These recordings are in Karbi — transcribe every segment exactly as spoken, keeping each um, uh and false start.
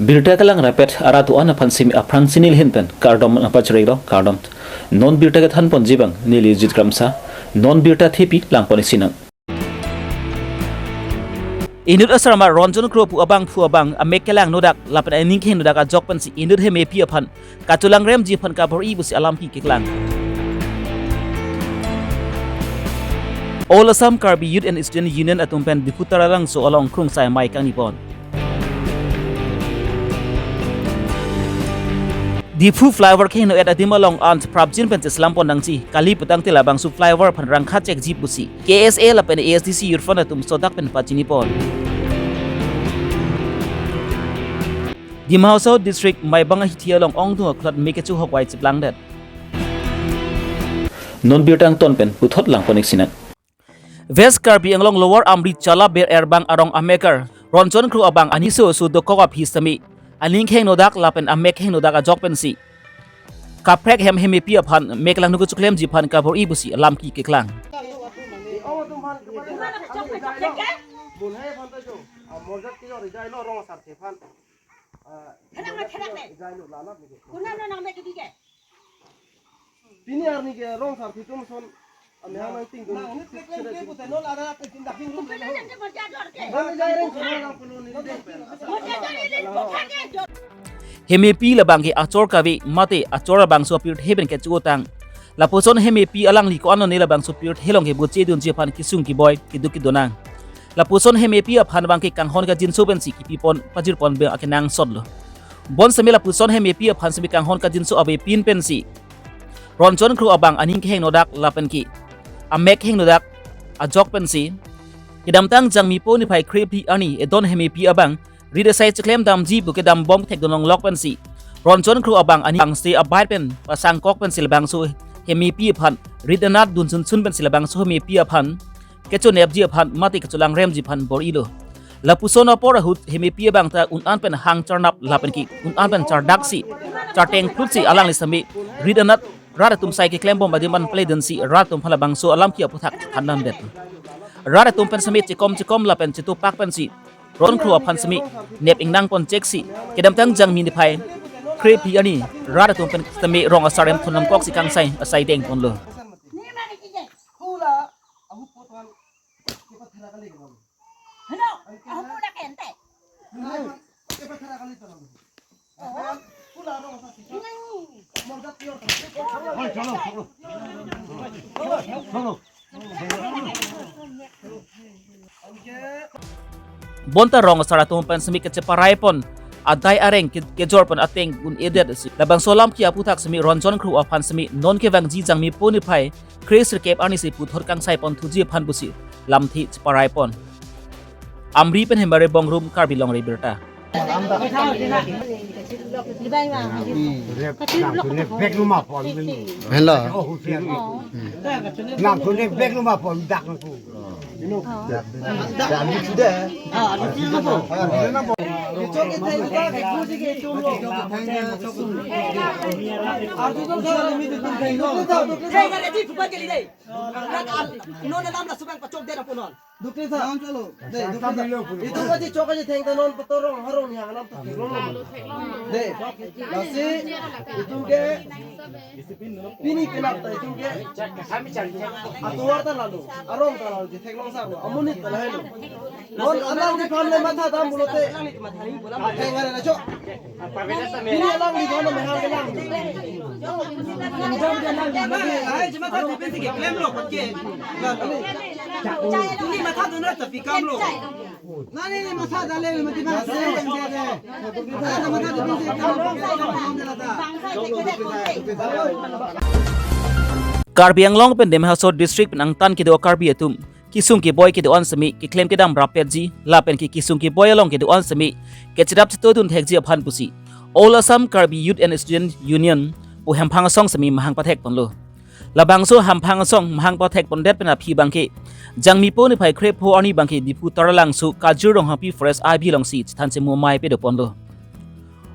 Birta kelang rapet arat do-an aphan simi aphrang si neli ahin pen kardom nangpachirilo, kardom. Non birta kethan ponji abang neli Jit Kramsa, non birta thepi lang pon-ik sinang. Inut asarma Ronjon Kro pu abangphu abang amek kelangnodak lapen aning kehingnodak ajok pensi inut hemepi aphan kacholangremji aphan kabor-i pusi alampi keklang. All Assam Karbi Youth and Student Union atum pen Diphu Taralangso along krungsai amei kangni pon. Diphu flyover kehingno-et adim along an prapjin pen cheselam pon nangji kali putangte labangso flyover aphan rangkha chekji pusi K S A lapen A S D C Youth Front atum sodak pen pachini pon. Dima Hasao District Maibang ahithi along ongdung akhulat me kechohok wai cheplangdet. Non birta angton pen puthot lang pon-ik sinang. West Karbi Anglong Lower Amri Chala Ber Erbang arong amekar Ronjon Kro abang aning so so dokok aphi sitame aning kehingnodak lapen amek kehingnodak ajok pensi kaprek hem hemepi aphan mek langno kechoklemji aphan kabor-i pusi alampi keklang. Pini arni ke rong sarpi atum ason amehang nangtingdun. Hemepi labang ke achor kave mate achor labangso apirthe pen kecho-otang. Lapuson hemepi alangli ko-an lone labangso apirthe along ke bochedunji aphan kesung keboi keduk kedonang. Lapuson hemepi aphan abang ke kanghon kangjinso pensi kipi pon pajir pon abang akenangsot lo. Bonsitame lapuson hemepi aphan sitame kanghon kangjinso avepin pensi Ronjon Kro abang aning kehingnodak lapen ke amek kehingnodak ajok pensi kedamtang Jangmipo niphai kre phli arni edon hemepi abang rit asai cheklem-damji pu kedam bom thekdun longlok pensi Ronjon Kro abang aning angse abait pen pasangkok pensi labangso hemepi aphan rit anat dun sunsun pensi labangso hemepi aphan kechonepji aphan mate kecholangremji aphan bor-ilo. Lapuson apor ahut hemepi abang ta un-an pen hang charnap lapen ke un-an pen chardaksi charteng plutsi alangli sitame rit anat rat atum sai keklem bom adim an pledunsi rat atum aphan labangso alampi aputhak thandamdet. Rat atum pen sitame chekom chekom lapen chetopak pensi Ronjon Kro aphan sitame nep ingnang pon cheksi kedamtang Jangmi niphai kre phli arni rat atum pen sitame rong asarem thondamkoksi kangsai asai deng ponlo. Bonta rong asar atum pen sitame kacheparai pon adai areng ke-, kejor pon ateng un-edet si labangso alampi aputhak sitame Ronjon Kro aphan sitame non kevangji Jangmipo niphai kre sirkep arni si puthot kangsai pon thuji aphan pusi lamthe cheparai pon. Amri pen Hemari Bongrung, Karbi Longri Abirta. Hello. Dokter sa. Chalo. Dei, dokter sa. Itum kaji chok kaji thengta non patorong harong ni hangnam ta theklong. Dei. Lasi itum ke pini penap ta itum ke atovar ta lalo, arong ta lalo, chetheklong sa lo, amonit ta lahelo. Non alangli aphan le matha dam pulote. Theng are na chok. Pini alangli aphan mehang kelang. Ai, jema ta tipin si ke klem lo kot ke. Tumi matha dun ra tapi kam lo. Nani ni matha dale mati ba se yang dia de. Matha tipin si kam lo. Karbi Anglong pen Dima Hasao District pen angtan kedo Karbi atum kesung keboi kedo-an sitame keklem kedam rapetji lapen ke kesung keboi along kedo-an sitame kechedap chetodun thekji aphan pusi All Assam Karbi Youth and Student Union pu hemphang asong sitame mahang pathek ponlo. Labangso hemphang asong mahang pathek pondet pen aphi abangke Jangmipo niphai kre pho arni abangke Diphu Taralangso Kajir Ronghapi Forest I B alongsi chethan chemu amei pado ponlo.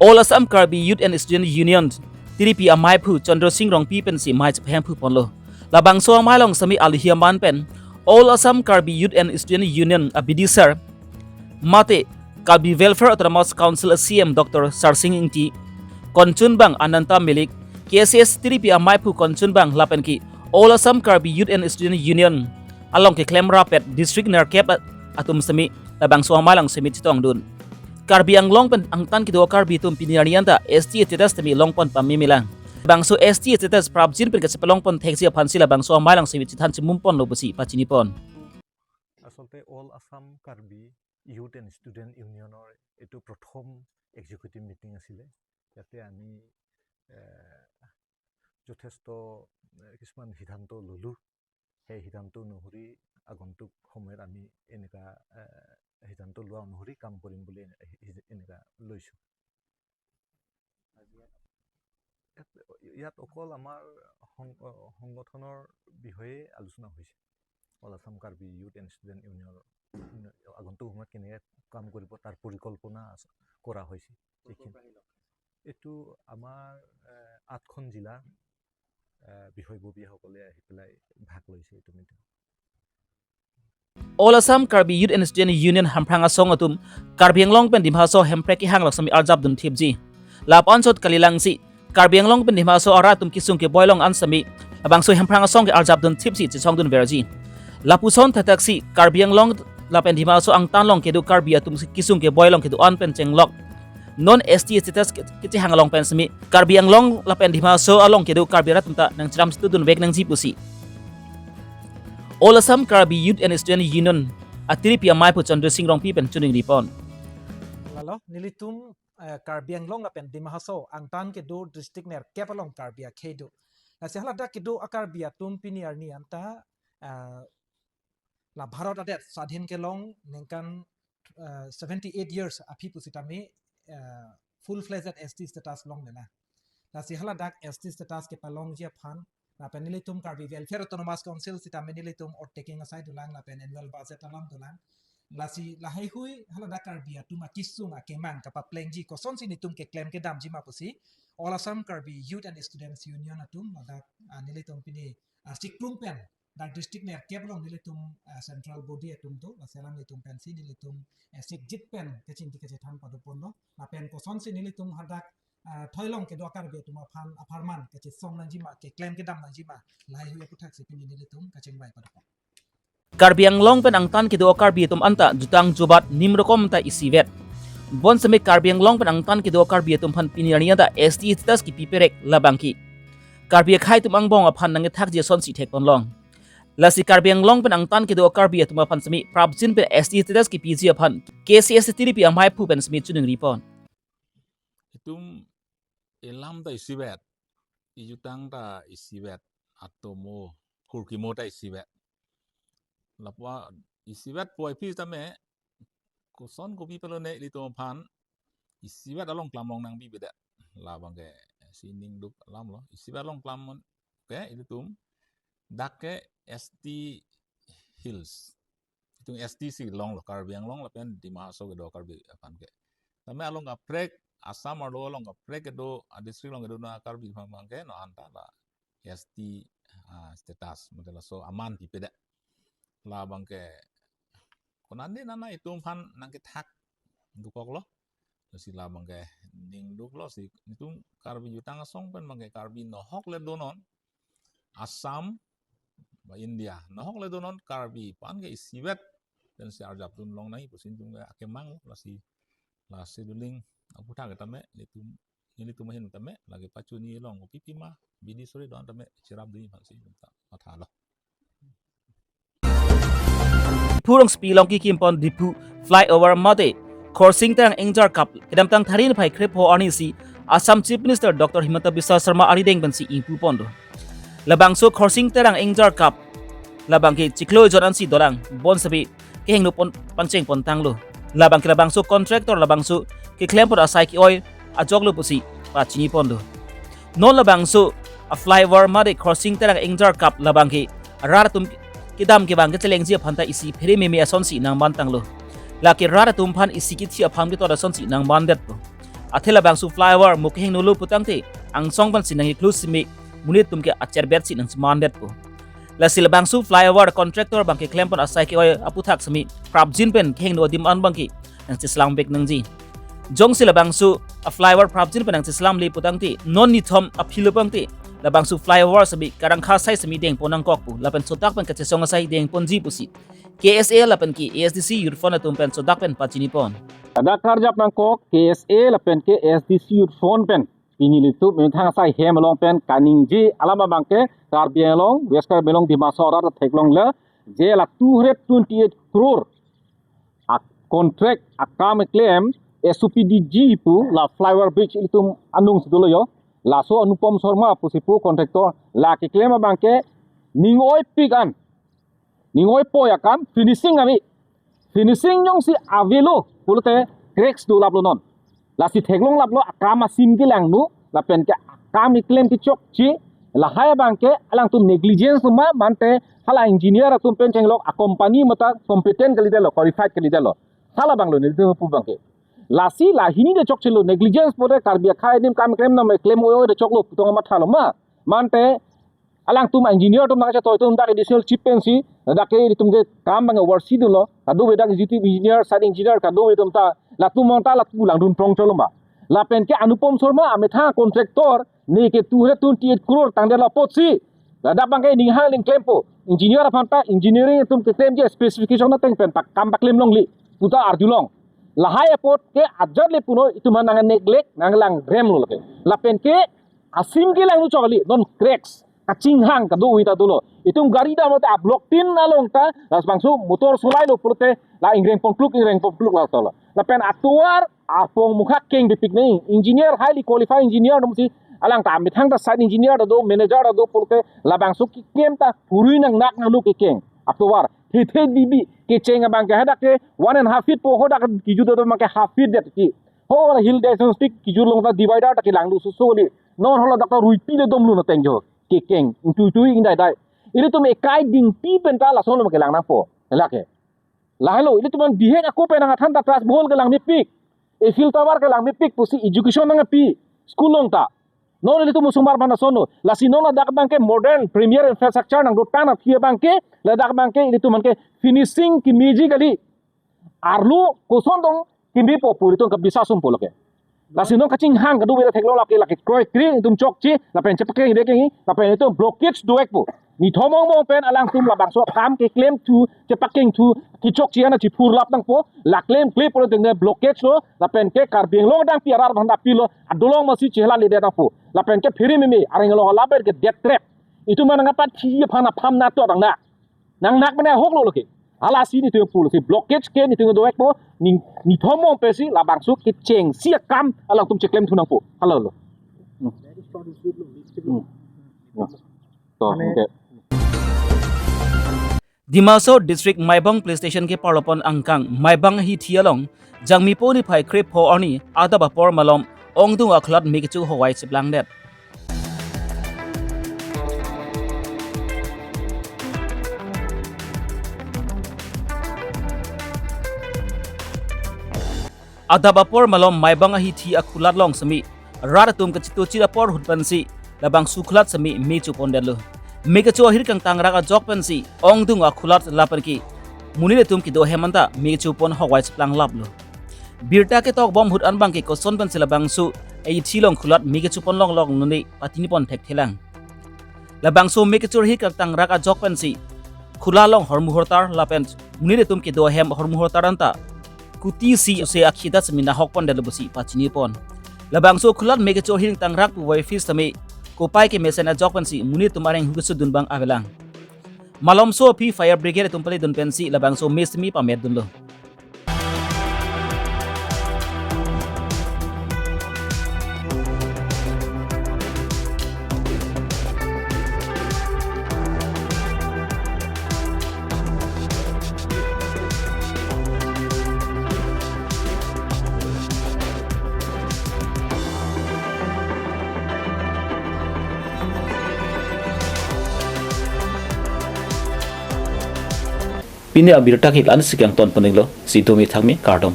All Assam Karbi Youth and Student Union tiripi ameiphu Chandra Sing Rongpi pensi amei chepahemphu ponlo. Labangso amei along sitame alohi aman pen All Assam Karbi Youth and Student Union a B D sir mate Karbi Welfare Autonomous Council C E M Doctor Sarsing Ingti, Konchunbang Ananta Milik, K S A S tiripi amaiphu Konchunbang lapen ke All Assam Karbi Youth and Student Union along keklem rapet district nerkep atum semi labangso amei along semi chetongdun. Karbi Anglong pen angtan kedo Karbi atum pini arni anta S T status temi longpon pame melang. Bangso S T status prapjin pen kachepalongpon thekji aphansi labangso amei along semi chethan chimumponlo pusi pachinipon. আচলতে all Assam Karbi youth and student ইউনিয়নৰ এইটো প্ৰথম executive meeting আছিলে। ইয়াতে আমি এ, যথেষ্ট এ, কিছুমান সিদ্ধান্ত ল'লোঁ। সেই সিদ্ধান্ত অনুসৰি আগন্তুক সময়ত আমি এনেকুৱা এ, সিদ্ধান্ত লোৱা অনুসৰি কাম কৰিম বুলি এনে- এ- এনেকুৱা লৈছোঁ। ইয়াত ইয়াত অকল আমাৰ সং- অ, সংগঠনৰ বিষয়ে আলোচনা হৈছে। All Assam Karbi youth and student ইউনিয়নৰ আগন্তুক সময়ত কেনেকৈ কাম কৰিব, তাৰ পৰিকল্পনা আছ- কৰা হৈছে। এইখিনি এইটো আমাৰ এ, আঠখন জিলাৰ এ, বিষয়ববীয়াসকলে আহি পেলাই ভাগ লৈছে এইটো meeting. All Assam Karbi Youth and Student Union Hamphang Asong atum Karbi Anglong pen Dima Hasao hemprek kehang along semi arjapdun thipji. Lapu-an chot kalilangsi Karbi Anglong pen Dima Hasao arat atum kesung keboi along an semi labangso Hamphang Asong ke arjapdun thipsi chesongdunverji. Lapuson thataksi Karbi Anglong lapen Dima Hasao angtan along kedo Karbi atum kesung keboi along kedo-an pen chenglok non S T status ke- kechehang along pen semi Karbi Anglong lapen Dima Hasao along kedo Karbi arat atum ta nangcheram studun vek nangji pusi All Assam Karbi Youth and Student Union atiripi amaiphu Chandra Singh Rongpi pen chiningripon. Lalo, nelitum eh, Karbi Anglong lapen Dima Hasao angtan kedo district nerkep along Karbi akhei do. Lasi haladak kedo a-Karbi atum pini arni anta eh, la Bharat adet swadhin kelong ningkan eh, seventy eight years aphi pusitame eh, full fledged S T status longlelang. Lasi haladak S T status kepalongji aphan lapen nelitum Karbi Welfare Autonomous Council sitame nelitum oath taking asai dolang lapen annual budget alam dolang. Lasi lahaihui haladak Karbi atum akesung akemang kapaplengji kosonsi netum keklem kedamji ma pusi All Assam Karbi Youth and Students Union atum ladak ah, nelitum pini ah, sikplung pen dak district nerkep along nelitum ah, central body atum do, lasi alam nelitum pensi nelitum eh, sikjit pen kachingki kachethan padoponlo lapen kosonsi nelitum hadak ah, thoilong kedo a-Karbi atum aphan apharman kachesong nangji ma keklem kedam nangji ma lahaihui aphuthaksi pini nelitum kachingvai padopon. Karbi Anglong pen angtan kedo a-Karbi atum anta jutang jubat nimrokom ta isivet. Bonseme Karbi Anglong pen angtan kedo a-Karbi atum aphan pini arni anta S T status kipiperek labangke Karbi akhei atum angbong aphan nangkethakji asonsi thekponlong. Lasi Karbi Anglong pen angtan kedo a-Karbi atum aphan semi prapjin pen S T status kipiji aphan K S A S tiripi amaiphu pen semi chiningripon. Itum ilam ta isivet, ijutang ta isivet, atomo, kurkimo ta isivet. Lapu-an isivet puvoiphit tame, koson kopi pulo ne ilitum aphan isivet along klam long nangpipedet. Labangke sining duk alamlo, isivet along klam mon ke ilitum dak ke S T Hills. Itum S T si longlo, Karbi Anglong lapen Dima Hasao kedo Karbi aphan ke. Tame along kaprek, Assam arlo along kaprek kedo, a-district along kedo non a-Karbi aphan abangke non anta la S T ah, status, mate laso aman pipedet. Labangke konane nana itum aphan nangkethak dukoklo. Lasi labangke ning duklo si itum Karbi Jutang Asong pen abangke Karbi nohok le donon Assam ba India nohok le donon Karbi aphan ke isivet pensi arjapdun longnang pusi itum ke akemang lasi lasi duling aputhak tame nelitum nelitum ahin tame lake pachuni long kopi pima bidi sore don tame cherapdun aphansi ta mathalo. Diphu rongsopi along kikimpon Diphu flyover mate Khorsing Terang Ingjarkap kedamtang Tharin phai krepho arnisi Assam Chief Minister Doctor Himanta Biswa Sarma arideng pensi ingpuponlo. Labangso Khorsing Terang Ingjarkap labangke chiklo jon ansi dolang bonsebe kehingno pon pangchengpontanglo. Labangke labangso contractor labangso keklempon asai ke-oi ajoklo pusi pachiniponlo. Non labangso a-flyover mate Khorsing Terang Ingjarkap labangke rat atum kedam kevang kechelengji aphan ta isi phere meme asonsi nangmantanglo. Lake rat atum aphan isi kithi aphan ketot asonsi nangmandetpo. Athe labangso flyover mo kehingnolo putangte angsong pensi nangiklu simi monit atum ke acherbetsi nangchemandetpo. Lasi labangso flyover contractor abangke klempon asai ke-oi aputhak simi prapjin pen kehingno adim an abangke nangcheslam vek nangji. Jongsi labangso a-flyover prapjin pen nangcheslamle putangte, non nithom aphi lo pangte, labangso flyover sitame karangkha sai sitame dengpon nangkok pu lapen sodak pen kachesong asai dengponji pusi K S A lapen ke A S D C Youth Front atum pen sodak pen pachinipon. Ladak karjap nangkok K S A lapen ke A S D C Youth Front pen. Pini ilitum methang asai hem along pen kaningje alam abangke Karbi Anglong, West Karbi Anglong, Dima Hasao arat theklongle je la two hundred twenty-eight crore a-contract akam keklem S O P D G pu la flyover bridge ilitum anung si dolo yo. Laso Anupam Sharma pusi pu contractor la keklem abangke ning oipik an. Ning oipoi akam finishing ave. Finishing jongsi avelo pulote cracks dolaplo non. Lasi theklonglaplo akam asim kelangno lapen ke akam keklem kechokche lahai abangke alangtum negligence ma mante hala engineer atum pen chenglok a-company mate competent kalidetlo, qualified kalidetlo. Hala abanglo nelitum pu abangke. Lasi lahini de chokchelo negligence pore Karbi akhai adim kam keklem nang keklem oi oi de choklo putong mathalo ma. Mante alangtum engineer atum nangchetoi atum dak additional chief pensi dak ke ilitum ke kam abang oversee dunlo, kadokave dak executive engineer, site engineer kadokave atum ta latum mong ta latum langdun prong cholo ma. Lapen ke Anupam Sharma amethang contractor ne ke two hundred twenty-eight crore tangdetlo apotsi ladak abangke ninghang ling klempo. Engineer aphan ta engineering atum keklemji specification ateng pen pak kam paklem longle puta arjulong. Lahai apot ke ajat le punon itum nang neglect nanglangremlo lake. Lapen ke asim kelangno chokle non cracks kachinghang kadokave ta dolo. Itum gari dam mate a-block tin along ta labangso motor solailo pulote la ingrengpon pluk ingrengpon pluk la tolo. Lapen atovar apong mukha keng bepik nai engineer highly qualified engineer atumsi alang ta amethang ta site engineer ta do manager ta do pulote labangso keklem ta purui nangnak nangno kekeng atovar thethe bibi kecheng abangke hadak ke one and half feet po hadak kijut do abangke half feet det ki. Ho la hill diagnostic kijut along ta divider ta kelanglo susu li. Non hala dak ta ruipi le domlo na tengjo. Kekeng, ingtuitui ingdaidai. Ilitum ekai dingpi pen ta lason lo kelang nangpo. Lake. Lahelo, ilitum an bihek ako pen nang athan ta trust bohol kelang mepik. Eiffel Tower kelang mepik pusi education nangpi. School along ta. Non ilitum osomar mana sono. Lasi non ladak abangke modern premier infrastructure nangdotan aphi abangke. Ladak abangke ilitum anke finishing kemeji kali. Arlo koson dong kimbi po pu ilitum kabisa sumpo lake. Lasi non kachinghang kadokave theklong lake lake kroikre itum chokche lapen chepakeng dek kengi lapen itum blockage do-ekpo. Nithom angbong pen alangtum labangso akam keklem thu chepakeng thu kechokche ana chiphurlap nangpo. La klemkle pulo tengde blockage lo lapen ke Karbi Anglong adang pi arat aphan ta pilo adolong masi chehelanledet nangpo. Lapen ke phiri mimi areng along laber ke death trap. Itum mana ngapat thi aphan apham na to tang na. Nangnak mane ahok lo lake. Halasi nelitum pulo si blockage ke nelitum do-ekpo ning nithom angbong pensi labangso kechengsi akam alangtum cheklem thu nangpo. Halalo. Hmm. Hmm. Ya. To, mane oke. Dima Hasao District Maibang Police Station keparlopon angkang Maibang ahithi along Jangmipo niphai krepho arni adap apor malom ongdung akhulat me kecho howai cheplangdet. Adap apor malom Maibang ahithi akhulat along semi rat atum kachitochit apor ahut pensi labangso khulat semi me chopondetlo. Me kecho ahir kangtangrak ajok pensi ongdung akhulat lapen ke monit atum kedo ahem anta me kechopon howai cheplanglaplo. Birta ketokbom ahut an abangke koson pensi labangso ahithi along khulat me kechopon longlong nune patinipon thekthelang. Labangso me kechor ahir kangtangrak ajok pensi khulat along hormu hortar lapen monit atum kedo ahem hormu hortar anta kuti si use akhida semi nahokpondetlo pusi pachinipon. Labangso khulat me kechor ahir kangtangrak puvoiphit semi kopai kemesen ajok pensi monit atum areng hu kesudun abang avelang. Malomso aphi fire brigade atum paledun pensi labangso me semi pametdunlo. Pini abirta ke la-ansi kangton poninglo, si domi thakmi kardom.